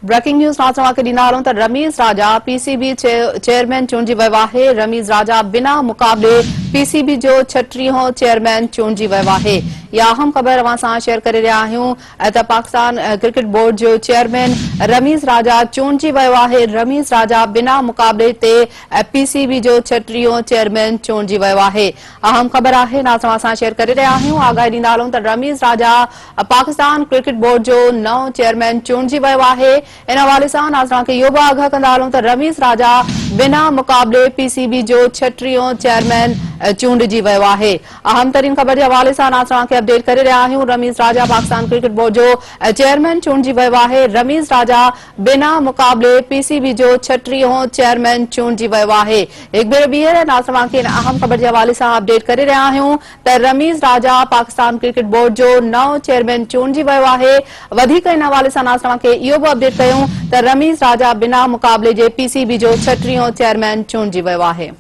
Breaking news ناز اوهان کي ڏيندا هلون ته Ramiz Raja P C B chairman چونڊجي ويو آهي، رميز راجا بنا مقابلي پي سي بي جو ڇٽيهون چيئرمين چونڊجي ويو آهي. اها اهم خبر اوهان سان شيئر ڪري رهيا آهيون ته پاڪستان ڪرڪيٽ بورڊ جو چيئرمين رميز راجا چونڊجي ويو آهي، رميز راجا بنا مقابلي تي پي سي بي جو ڇٽيهون چيئرمين چونڊجي ويو آهي. اهم خبر آهي ناز اوهان سان شيئر ڪري رهيا آهيون، آگاهي ڏيندا هلون ته رميز راجا پاڪستان ڪرڪيٽ بورڊ جو نئون چيئرمين چونڊجي ويو آهي. ان حوالي سان ناظران کي اهو به آگاهه ڪندا هلون ته رميز راجا بنا مقابلي پي سي بي جو ڇٽيهون چيئرمين چونڊجي ويو آهي. اهم ترين خبر جي حوالي سان ناظران کي اپڊيٽ ڪري رهيا آهيون رميز راجا پاڪستان ڪرڪيٽ بورڊ جو چيئرمين چونڊجي ويو آهي. رميز راجا بنا مقابلي پي سي بي جو ڇٽيهون چيئرمين چونڊجي ويو آهي. هڪ ڀيرو ٻيهر ناظران کي ان اهم خبر جي حوالي سان اپڊيٽ ڪري رهيا آهيون ته رميز راجا پاڪستان ڪرڪيٽ بورڊ جو نئون چيئرمين چونڊجي ويو آهي. وڌيڪ ان حوالي سان ناز توهان کي اهو به اپڊيٽ ڪيون ته رميز راجا بنا مقابلي جي پي سي بي جو ڇٽيهون چيئرمين چونڊجي ويو آهي.